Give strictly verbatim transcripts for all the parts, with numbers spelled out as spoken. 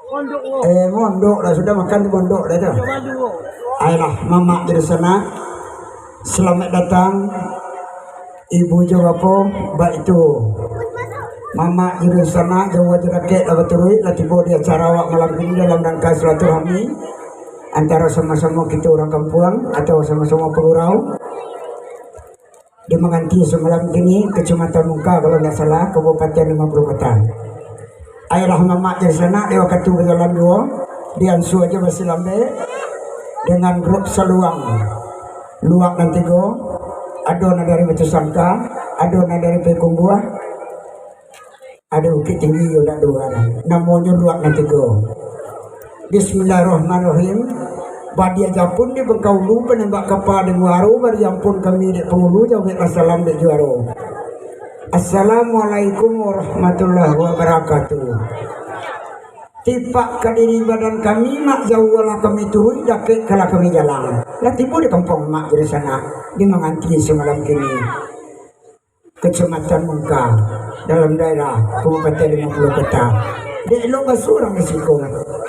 Eh, mondok lah, sudah makan tu mondok dah tu. Ayolah, mamak jo dunsanak, selamat datang. Ibu jo bapo, baitu mamak jo dunsanak, jauah jo dakek lah baturuik, lah tibo di acara awak malam kini dalam rangka silaturahmi antaro samo-samo kito urang kampuang atau samo-samo pagurau. Di Manganti samalam kini, Kacamatan Mungka, kalau ndak salah, Kabupaten Limo Puluah Kota. Ayolah mamak jo dunsanak, di wakatu bajalan juo, diansua jo basilambek dengan grup saluang. Luak nan tigo, ado nan dari Batusangka, ado nan dari Payakumbuah, ado Bukittinggi, yo ndak duo, namonyo luak nan tigo. Bismillahirrahmanirrahim. Badia Japun di Bangkaulu, panembak kapa di Muaro, bari ampun kami dek pangulu, jaweklah salam dek juaro. Assalamualaikum warahmatullahi wabarakatuh. Tipak ka diri badan kami, mak jauah lah kami turuik, dakek kalah kami jalang. Lah tibo di kampuang mak jo dunsanak, di Manganti samalam kini. Kacamatan Mungka, dalam daerah Kabupaten Limo Puluah Kota. Dek elok basurang di siko,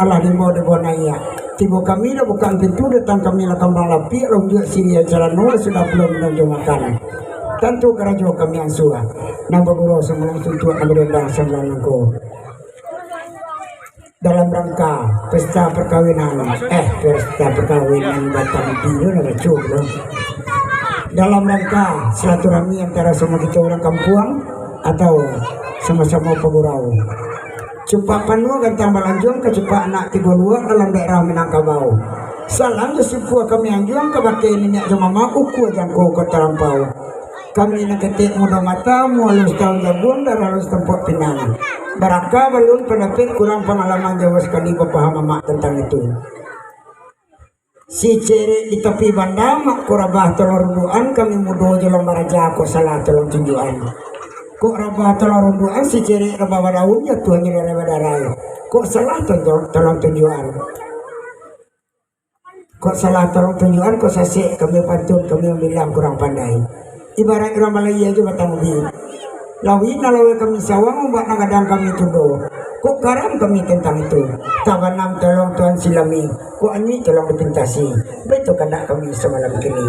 alah diimbau di bawah naiak. Tibo kami lah bukak pintu, datang kami lah kambang lapiak, lah unjuak siriah calano, lah sudah pulo minum jo makan. Tantu karajo kami ansua, nan bagurau samalam suntuak, nan badendang samalam nangko. Dalam rangka pesta perkawinan, eh, pesta perkawinan batang biru lah baco tu. Dalam rangka silaturahmi antara samo kito urang kampuang atau samo-samo pagurau. Cupak panuah gantang balanjuang, kacupak anak tigo luak dalam daerah Minangkabau. Salam jo sukua kami anjuang kabake niniak jo mamak, ukua jangko kok talampau. Kami nan ketek mudo mata, mualuih taun jaguang, darah alus tampuak pinang. Baraka balun pandapek, kurang pangalaman, jauah sakali bapaham amak tantang itu. Si cerek di tapi banda, mak ko rabah tolong rundukan, kami mudo jo lambaraja, kok salah tolong tunjuakan. Kok rabah tolong rundukan, si cerek rabah badaun, jatuahnyo darai badarai. Kok salah tolong, tolong tunjuakan. Kok salah tolong tunjuakan, kok sasek kami pantun, kami mambilang kurang pandai. Ibaraik urang balayia jo batang ubi. Lawik nan laweh kami sawang, ombak nan gadang kami tudo. Kok karam kami tantang itu. Tabanam tolong Tuan Silami, kok anyuik tolong dipintasi. Baitu kandak kami samalam kini.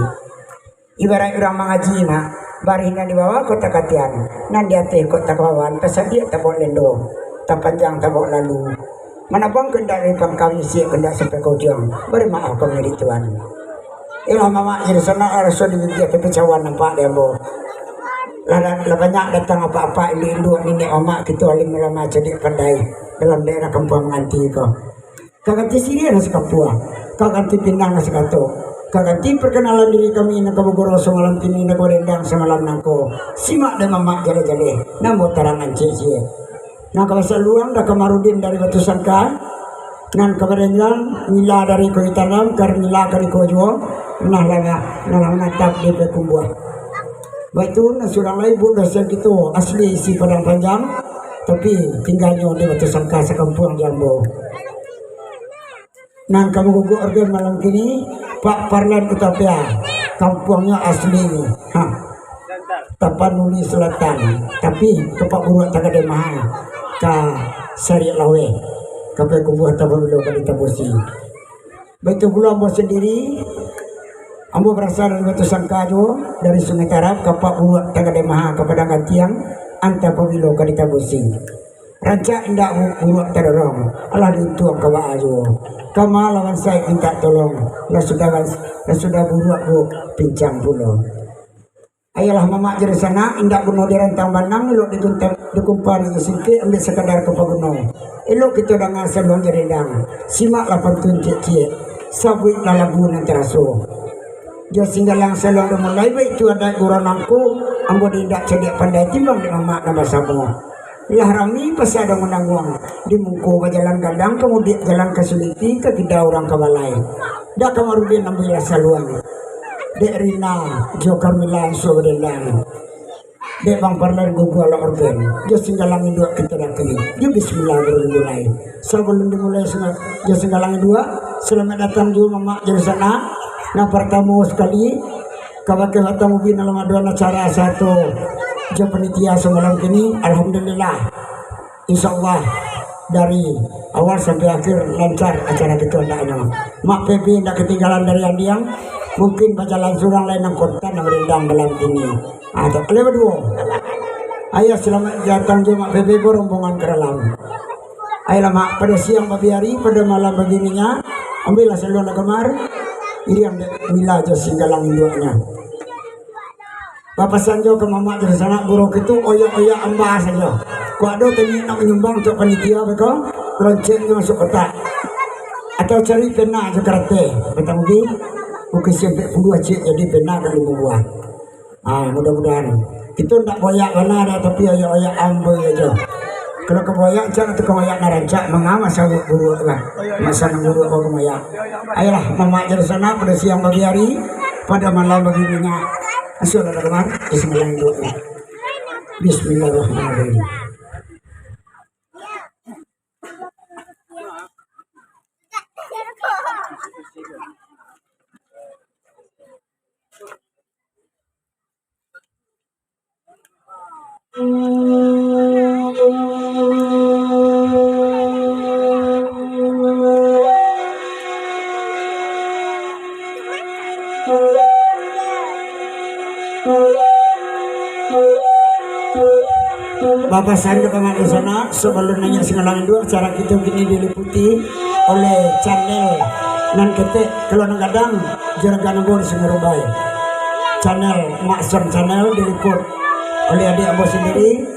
Ibaraik urang mangaji, mak, barih nan di bawah kok takatian, nan di ateh kok tabawan, tasabiak tabok lendo, tapanjang tabok lalu. Manabuang kandak dari pangka, misiak kandak sampai ka ujuang, bari maaf kami di Tuan. Iyolah mamak, jadi sanak raso di bibia, tapi cawan nampak di ambo. Lah, lah banyak datang apak-apak, induak-induak, niniak mamak, kito alim ulama, cadiak pandai dalam daerah kampuang Manganti ko. Ka ganti siriah nan sakapuah, ka ganti pinang nan sakatok, ka ganti parkanalan diri kami nan ka bagurau samalam kini, nan ka badendang samalam nangko. Simak dek mamak jaleh-jaleh, nan batarangan ciek-ciek. Nan ka basaluang Da Kamarudin dari Batusangka, nan ka badendang Mila dari Kuitangam, Karmila ka di ko juo, nah lah, nah lah manatap di Payakumbuah. Baitu, nan surang lai buek dosen kito, asli isi Padang Panjang, tapi tingganyo di Batusangka sakampuang jo ambo. Nan ka mangguguk organ malam kini, Pak Parlan Utapia, kampuangnyo asli, ha, Tapanuli Selatan, tapi Tapak Buruak Tagadai Maha, ka Sariak Laweh, ka Payakumbuah Tapanuli ka ditabusi. Baitu pulo ambo sandiri, ambo barasal dari Batusangka juo, dari Sungai Tarab, ka Pak Buruak Tagadai Maha, ka Padang Gantiang, antah pabilo ka ditabusi. Rancak indak bu-, buruak tadorong, alah diuntuang ka baa juo. Kama lawan saik mintak tolong, lah sudah, lah sudah buruak bu pincang pulo. Ayolah mamak jo dunsanak, indak guno dirantang banang, elok dikuntang, dikumpa nan singkek, ambiak sakadar ka paguno. Elok kito danga saluang jo dendang, simaklah pantun ciek-ciek, sabuiklah lagu nan taraso. Jo Singgalang saluang dimulai, baitu adaik gurau nangko, ambo di indak cadiak pandai, timbang dek mamak nan basamo. Lah rami pasa danguang-danguang, di muko bajalan gadang, kamudiak jalan ka Suliti, ka kida urang ka balai. Da Kamarudin ambiaklah saluang. Dek Rina jo Karmila ansua badendang. Dek Bang Parlan gugualah organ. Jo Singgalang induak kito dakek. Jo bismillah baru dimulai. Sabalun dimulai sanga-, jo Singgalang induak, salamaik datang juo mamak jo dunsanak. Nan partamo sakali, kabake batang ubi nan lah maadoan acara sato jo panitia samalam kini, alhamdulillah. Insyaallah, Dari awal sampai akhir lancar acara kito andaknyo. Mak Pepe ndak katinggalan dari andiang, mungkin bajalan surang lai nang kontan nang rindang malam kini. Ah, tak boleh baduo. Ayo, salamaik datang jo Mak Pepe ko rombongan ka dalam. Ayolah, Mak, pado siang babiari, pado malam babininyo, ambiaklah saluang kamar, iriang dek Mila jo singgalang induaknyo. Bapasan jo ka mamak jo sanak guru kitu, oyak-oyak amba sajo. Kok ado taniaik nak manyumbang untuak panitia beko, lonceng jo masuak kotak. Atau cari pena jo karate, batang ubi, bukih siampek puluah ciek jadi pena ka limo buah. Ah, mudah-mudahan. Kito ndak boyak bana doh, tapi oyak-oyak amba ajo. Kalau ka boyak, cak tukang oyak nan rancak, manga masa buruak lah. Masa nan buruak baru ka boyak. Ayolah, mamak jo sanak, pado siang babiari, pado malam babininyo. Asuaklah ka kamar, bismillah. Bismillahirrahmanirrahim. Bapasan jo ka mamak di sanak, sabalun naiak singgalang induak, acara kito kini diliputi oleh channel nan ketek, kalau nan gadang, Juragan Ambo di Sungai Rumbai. Channel Mak Song Channel diliput oleh adik ambo sandiri.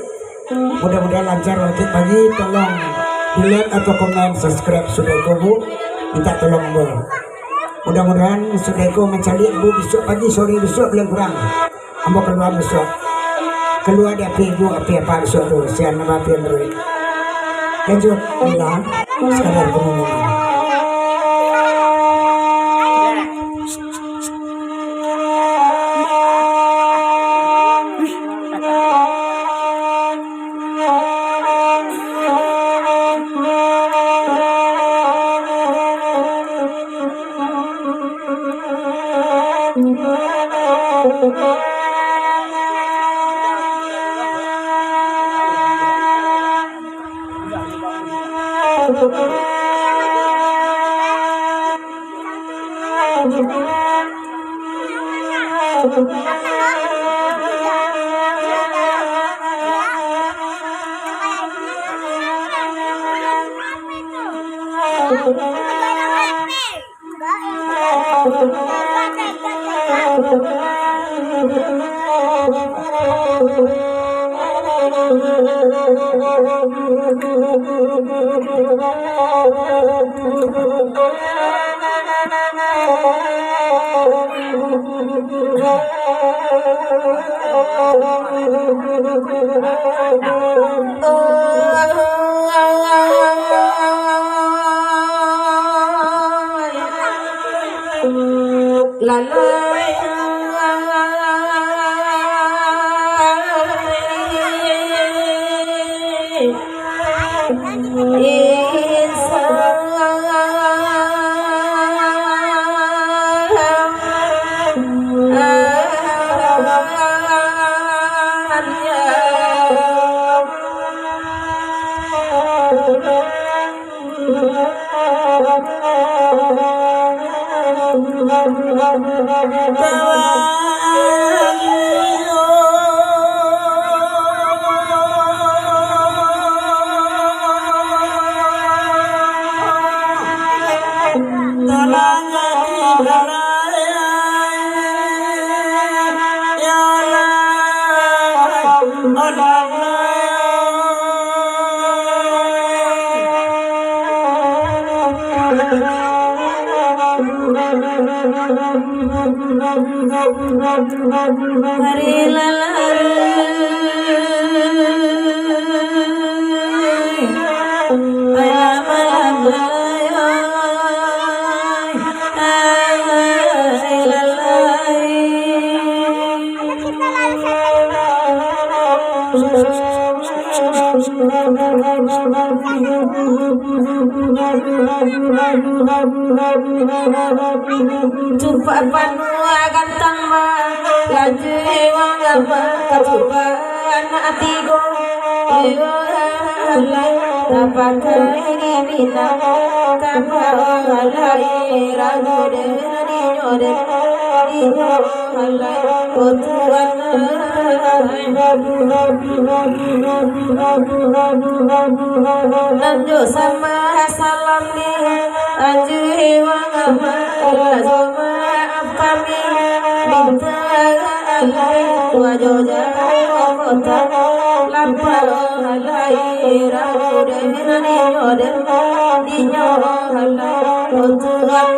Mudah-mudahan lancar, lantik pagi. Tolong di-like atau komen, subscribe sudah itu, Bu. Minta tolong ambo. Mudah-mudahan sudah itu mancaliak, Bu, besok pagi, sore besok, paling kurang. Ambo kalua bisuak. Kalua di api ibu, api apa bisuak tu. Sian nama api Android. Lanjut, Mila. Sekadar pengumuman. Cupak banua gantang ma, laju iwang gama, katuban ati go, iyo lah. Tapakai di Minangkabau, alai ragu den, dinyo den, dinyo alai, oh Tuhan. Nan jo sambah salam di anjuih wang amat, rajo maaf kami minta alai, wajo jauah kota lapau alai, ragu den, dinyo den, dinyo alai, oh Tuhan.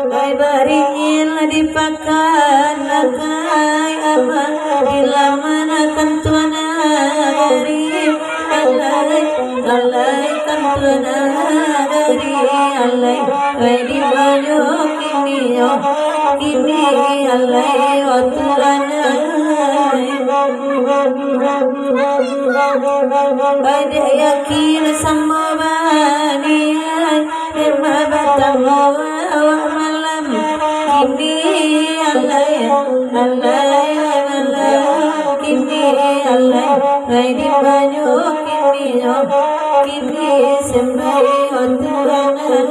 Ai baringin di pakan akai amak, di laman akan tuan nagari. Alai, alai kan tuan nagari, alai. Ai di banyu kini yo, kini alai, oh Tuhan ai. Ai dek yakin samo banian, dek batamu awak malam. Kini alai, alai, alai, kini alai, ai di banyu kini yo, kini sembai, oh Tuhan ai.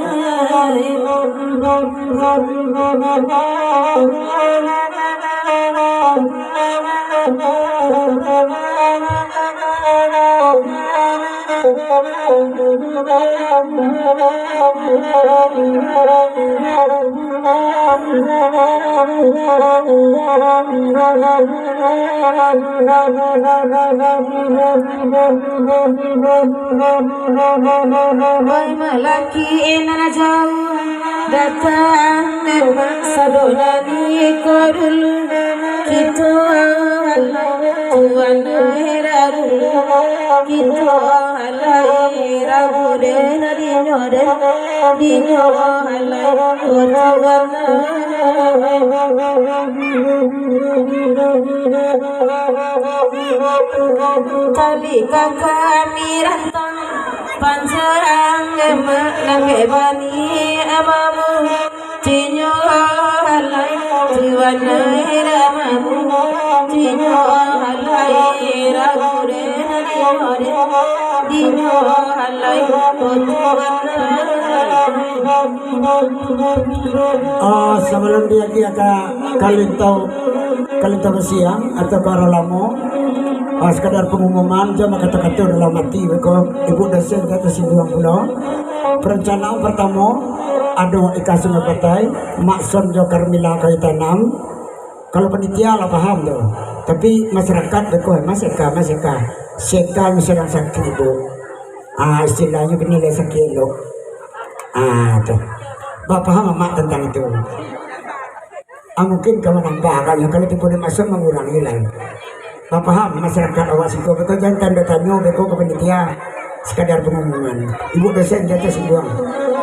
Wai malaki nan jauah, datang memang sadonyo ni ko dulu. Kito alai tuan hera dulu, kito alai ragu den, dinyo den, dinyo alai tuan. Tali kaka mirantang, panjang lemak nangkek bani amamu. Dinyo alai tuan ramamu, dinyo alai ragu den, dinyo den, dinyo alai tuan. Ah, sabalun diagiah ka kalintau, kalintau basiang atau ka urang lamo, ah, sakadar pangumuman jo bakato-kato dalam ati beko, Ibu dosen ka tasingguang pulo. Perencanaan partamo, ado Ika Sungai Patai, Mak Son jo Carmila Kayu Tanam. Kalau panitia lah paham tu. Tapi masyarakat beko, Mas Eka, Mas Eka. Si Eka ni sadang sakik, Bu. Ah, istilahnyo kini lah sakik elok. Ah, tu. Bapaham amak tentang itu. Ah, mungkin ka manambah agaknyo, kalau tibo dimasuk mangurangi lah. Bapaham masyarakat awak siko, beko jan tando tanyo, beko ka panitia, sekadar pengumuman. Ibu dosen di atas buang.